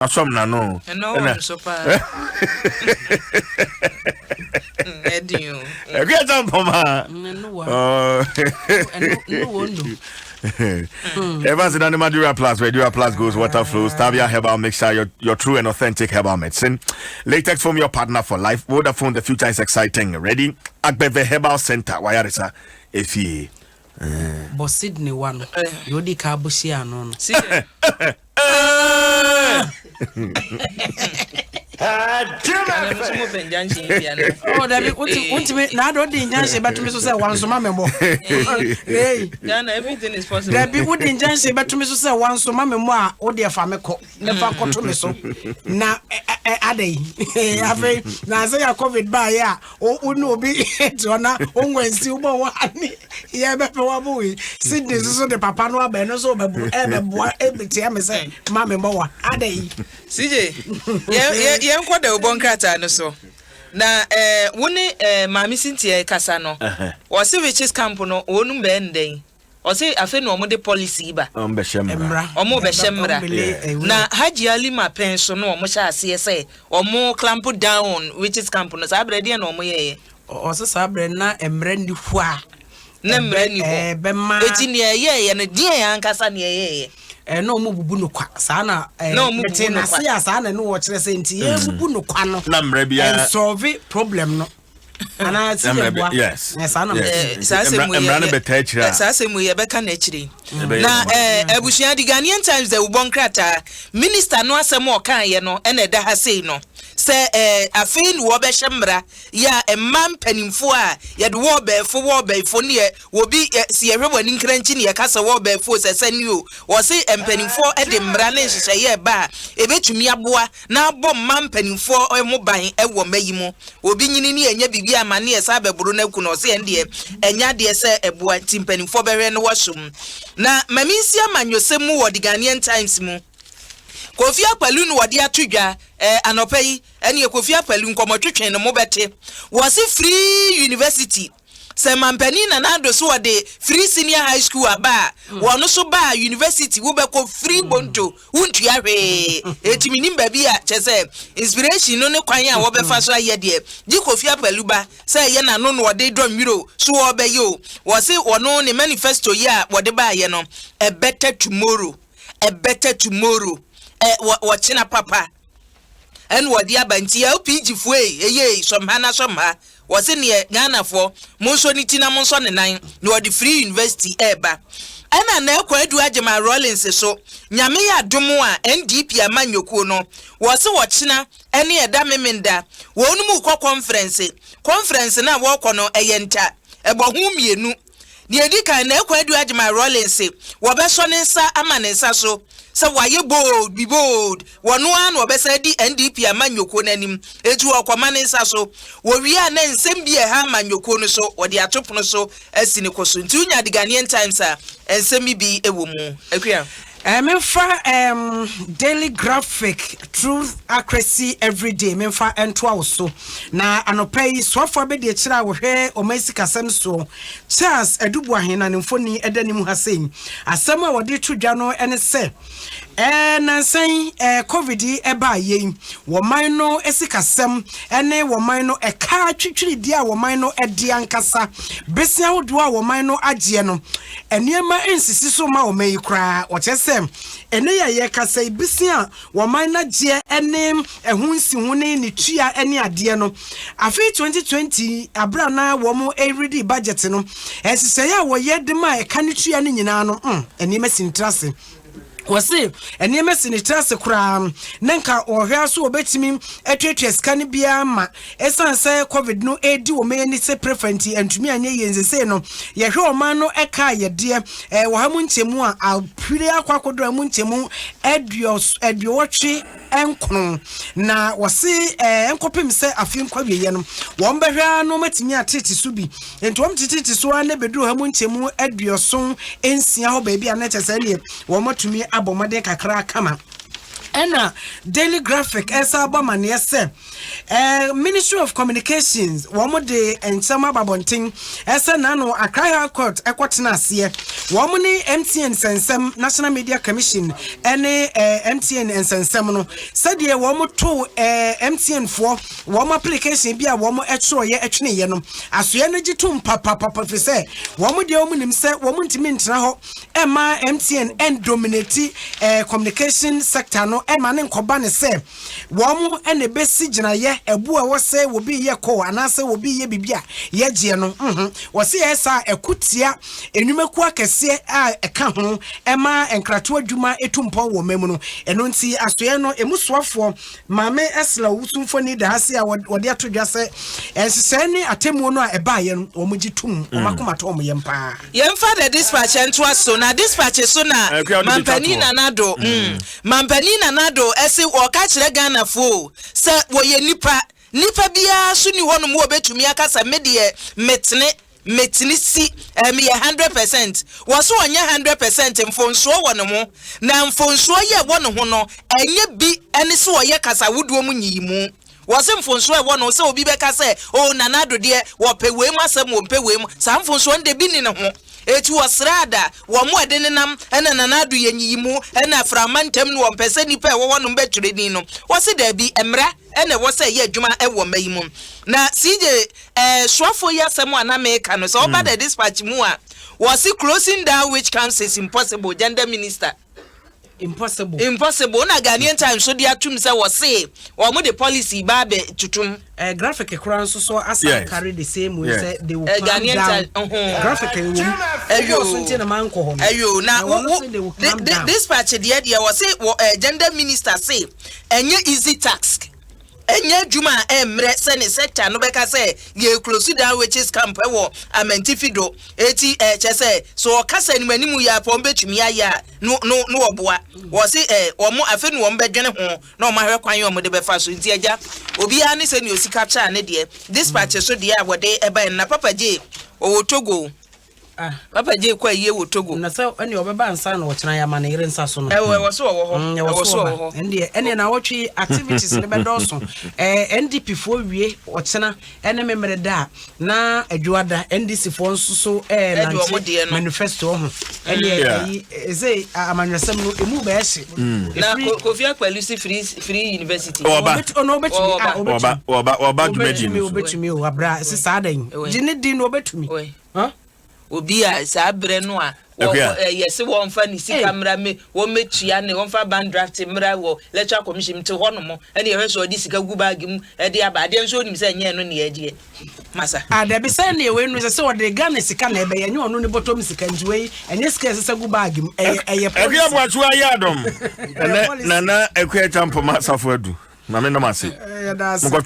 Asɔm na no. Ɛnna ɔwɔ nso paa. Ɛdin o. Ɛkuyɛ sɛ mpɔma. Evans in Anima Dura Plus, where Dura Plus goes, water flows. Tavia Herbal Mixture, your true and authentic herbal medicine. Latex foam, your partner for life. Vodafone, the future is exciting. Ready? Agbeve Herbal Center, Wayarisa, Efie. Bɔ Sydney wa no, deɛ odi ka abɔhyia ano no. Oh, dabi wontumi na ade wode nyanhyɛ bɛtumi so sɛ wansoma me mmɔ. Ghana everything is possible. Dabi wode nyanhyɛ bɛtumi so sɛ wansoma me mmɔ a wode ɛfa me kɔ ne fa kɔto me so na adɛn afei na sɛ yɛ covid baayɛ a wo ne obi te hɔ na wongwansi wobɔ wɔ ane yɛbɛpɛ wabo wei sydney nso so de papa no aba ɛno nso ɛbɛboa ɛbɛtia me sɛ ma me mmɔ wa adɛn. CJ yɛnkɔ dɛ wobɔ nkrataa no so na eh, wo ne eh, maame Cynthia kasa no wɔse witches camp no wɔnum bɛɛ ndɛn. Ɔse afei na ɔmo de policy yi ba. Ɔmo bɛhyɛ mmara. Ɔmo bɛhyɛ mmara. Na Hajji Alima pɛn so no ɔmo hyɛ aseɛ sɛ ɔmo clamp down on witches camp no saa berɛ deɛn na ɔmo yɛɛyɛ? Ɔse saa berɛ na mmara nni hɔ a. Na mmara nni hɔ. Ɛbɛma. Eti nea ɛyɛɛyɛ no deɛn ankasa nea ɛyɛɛyɛ? Ɛɛ na ɔmo bubu no kwa saa na ɛɛ Na ɔmo mete bubu no kwa. n'ase a saa na ɛno wɔkyerɛ sɛ nti yɛ bubu no kwa no. Na mmara biara. Ɛnsɔlve problem no. anaa si yɛ boa yes saa na yes saa asɛm mmara no bɛtaa akyire a saa asɛm yi yɛbɛka no akyire na abusua de Ghanaian Times de wobɔ nkrataa minister no asɛm a ɔkaeɛ no ɛna ɛda ha sei no sɛ afei ne wɔbɛhyɛ mmara yɛ a mma mpanimfoɔ a yɛde wɔɔbɛɛfo wɔɔbɛɛfo ne yɛ wɔbi si yɛhwɛ wɔ ani nkrankyi ne yɛka sɛ wɔɔbɛɛfo sɛ sɛ ne o wɔse mpanimfoɔ de mmara ne nhyehyɛeɛ ba a ɛbɛtumi aboa na abɔ mma mpanimfoɔ ho ban wɔ mma yi mu. Obi nyini ne yɛnyɛ biribi ama ne yɛsan bɛboro no aku no, ɔse ɛndeɛ ɛnyɛ adeɛ sɛ ɛboa nti mpanimfoɔ bɛhwɛ na wɔahyɛ mu. Na ma mensi amanyɔsɛm mu wɔ The Ghanaian Times mu. Kofi Akpaloo na wɔde ato dwa eh, anɔpa yi, ɛneɛ Kofi Akpaloo nkɔmmɔtwetwe no mobɛte. Wɔse Free University Sɛ mampanin Nana Addo so ɔde free senior high school aba a, wɔn nso ba a university wobɛkɔ free bonto, wontua hwee. Eti menim baabi a kyɛ sɛ inspiration no ne kwan a wɔbɛfa so ayɛ deɛ gye Kofi Akpaloo ba sɛ ɛyɛ n'ano na ɔde dɔ nwiro so ɔrebɛyɛ o. Wɔse wɔno ne manifesto yi a wɔde baayɛ no, a better tomorrow, a better tomorrow, ɛ wɔ wɔkyena papa. Ɛna wɔde aba nti LPG foɔ ei eyei sɔm ha na sɔm ha wɔse neɛ Ghana foɔ monsɔ ne ti na monsɔ ne nan na wɔde free university ɛɛba ɛna na ɛkɔ adu Agyeman Rawlings so Nyame yɛ adom a NDP amanyɔkuo no wɔse wɔkyena ɛne ɛda Memenda wɔnom rekɔ conference conference no a wɔrekɔ no ɛyɛ nta ɛbɔ ho mmienu Nea edi kan, na Kwadu Agyemang Rawlings wɔbɛsɔ ne nsa ama ne nsa so sɛ wayɛ bold, be bold, wɔno ara na ɔbɛsan adi NDP amanyɔkuo no anim, enti wɔkɔma ne nsa so. Wɔwie a na nsɛm bi a ɛha amanyɔkuo no so wɔde ato pono so asi ne kɔ so. Nti wonya The Ghanaian Times a, nsɛm yi bi wɔ mu. Akua. Memfa Daily Graphic Truth Accuracy Everyday memfa ntoa wo so. Na anɔpa yi, soafoɔ abɛdiakyire a wɔhwɛ ɔman sikasɛm soɔ, Charles Adu Boahen na ne mfoni da anim ha sei. Asɛm a wɔde to dwa no ne sɛ, nnansa yi Covid yi baeɛ yi, wɔman no sikasɛm ne wɔman no ɛka twitwiridie a wɔman no de ankasa, bese ahodoɔ a wɔman no agyeɛ no, Nneɛma nsisi so mma ɔman yi koraa. Wɔkyerɛ sɛ ɛnnɛ yi a yɛrekasa yi, bosea a wɔman no agyeɛ ne ɛho nsiho ne ne tua ne adeɛ no, afe 2020 aberɛ a na wɔredi budget no, nhyehyɛeɛ a wɔyɛ de ma ɛka ne tua no nyinaa no, mm, nneɛma si ne tiri ase. Wɔse nneɛma si ne tiri ase koraa no, na nka wɔhwɛ ara so wɔbɛtumi atuatua sika no biara ma ɛsiane sɛ covid no ɛredi wɔn ani sɛ prefa nti antumi anyɛ yie. Nsesei no yɛhwɛ ɔman no ɛka a yɛdeɛ wɔ ha mu nkyɛmu a apire akɔ akɔduru a mu nkyɛmu aduɔwɔtwe nkron na wɔse ɛnkɔpem sɛ afe nkɔawieɛ no wɔn bɛhwɛ ara na wɔatumi atete so bi. Nti wɔn tetete so ara na ɛbɛduru ha mu nkyɛmu 76 hɔ baabi a na kyɛ sɛ ɛneɛ wɔn atumi abɔ mmɔden kakra kama. Ɛna Daily Graphic ɛsan abɔ amaneɛ sɛ Ministry of Communications wɔn de nsɛm aba abɔnten ɛsɛ n'ano Accra High Court ɛkɔtena aseɛ wɔn ne MTN nsɛnsɛm, National Media Commission ɛne MTN nsɛnsɛm no, sɛdeɛ wɔn to MTN foɔ wɔn application bi a wɔn ɛtwerɛeɛ ɛtweneeɛ no, asoɛ no gye tom papapapa, fi sɛ wɔn deɛ wɔn nim sɛ wɔn ntumi ntena hɔ ɛma MTN ɛndominate communication sector no, ɛma ne nkɔba ne sɛ wɔn ɛna ebesi gyinaeɛ ɛbu a ɛwɔ sɛ obi yɛ kɔɔ anaasɛ obi yɛ biribi a yɛgyeɛ no. Wɔsi yɛ saa ɛko tia enwumakuo akɛseɛ a ɛka ho ɛma nkratoɔ adwuma etu mpɔn wɔ ɔman mu no. Ɛno nti asoɛ no emu soafoɔ, Maame Ursula Owusu mfoni da ase a wɔde ato dwa sɛ nhyehyɛe ne atemmuo no a ɛbaeɛ no, wɔn gye tom, wɔn akoma tɔ wɔn yam paa. Yɛmfa The Dispatch ntoa so, na Dispatch so na Mampanin Nana Addo, Mampanin Nana Addo se ɔka kyerɛ Ghanafoɔ o sɛ wɔyɛ nnipa, nnipa biara so nni hɔnom a ɔbɛtumi aka sɛ me deɛ metene, metene si, eh, meyɛ 100%. Wɔ so ɔnyɛ 100%, mfonsoɔ wɔ ne ho, na mfonsoɔ yi a ɛwɔ ne ho no, ɛnyɛ bi ne sɛ ɔyɛ kasa wodoɔ mu nyiyimu. Wɔse mfonsoɔ a ɛwɔ ne ho sɛ obi bɛka sɛ, oh, Nana Addo deɛ, wɔpɛ wei mu asɛm, wɔmpɛ wei mu, saa mfonsoɔ no deɛ bi nni ne ho. Eti wɔsrɛ ada wɔn a ɛde nenam ɛna Nana Addo yɛ nyiyimu ɛna aframa ntam no wɔmpɛ sɛ nnipa a ɛwɔ hɔnom bɛtwerɛ din no. Wɔse daabi, mmara na ɛwɔ sɛ ɛyɛ adwuma wɔ mma yi mu. Na CJ, eh, soafoɔ yi asɛm a na meka no, sɛ woba The Dispatch mu a, wɔse closing down witch camps is impossible, Gender Minister. Impossible. Impossible na Ghanaian Times so de atum sɛ wɔse wɔn de policy ba abɛ tutum. Graphic koraa nso so asan carry the same way sɛ they will calm Ghanaian down. Times, uh-huh. Graphic ɛwɔ mu. Ɛyo. Wɔ so nti na man kɔ hɔ no. Ɛyo na Na wo wɔn wo nso they will calm down. Dispatch deɛ wɔse wɔ gender minister se ɛnyɛ easy task, ɛnyɛ adwuma a ɛmmerɛ sɛ ne sector no bɛka sɛ yɛ close down witches camp ɛwɔ Amantifi do. Eti kyɛ sɛ so ɔka sɛ anim anim yɛ apɔ wɔn bɛtumi ayɛ a no no no wɔboa. Wɔse wɔn afe no wɔn bɛdwene ho na wɔn ahwɛ kwan a wɔn de bɛfa so. Nti agya, obiara ne sɛnea osi capture ne deɛ. Dispatch so deɛ a wɔde ɛbae no, na Papa J ɔwɔ Togo. Ah. Papa J kɔ ayie wɔ Togo. Na sɛ ɛne ɔbɛba ansa na ɔkyena yɛ ama ne yere nsa so no. Ɛwɔ so ɔwɔ hɔ. Ɛwɔ so ɔwɔ hɔ. Ɛndeɛ ɛneɛ na wɔtwe activities no bɛdɔɔso. NDP foɔ wie ɔkyena ɛne memere da a, na adwoada NDC foɔ nso so ɛɛ nante manifesto ho. Ɛneɛ ɛyi ɛsɛ amanyɔsɛm no emu bɛyɛ hye. Na Kofi Akpaloo si free university. Ɔba. Ɔno ɔbɛtumi. Ɔba ɔba ɔba dwumadie no so. Ɔbɛtumi o abira ɛsɛ saa dɛn. Gye ne di no ɔbɛtumi. Huh? Obi a saa berɛ no a yɛse wɔmfa ne sika mmra me wɔmmɛtua ne wɔmfa bank draft mmra wɔ Electoral Commission te hɔ nom ɛne yɛhwɛ sɛ ɔde sika gu bag mu ɛde aba adeɛ nso onim sɛ ɛnyɛ ɛno ne yɛgyeɛ masa. Ah dabi sɛ neɛ wei no sɛ sɛ ɔde Ghana sika na ɛbɛyɛ ɛnyɛ ɔno ne bɔtɔm sika nti wei ɛnyɛ sika ɛsesa gu bag mu ɛyɛ ɛyɛ policy. Akua Boakyewa ayɛ adɔm ɛnɛ Nana Akua Acheampong Asafo Adu. Maame nom ase. Yɛda ase. Mokɔtwɛn.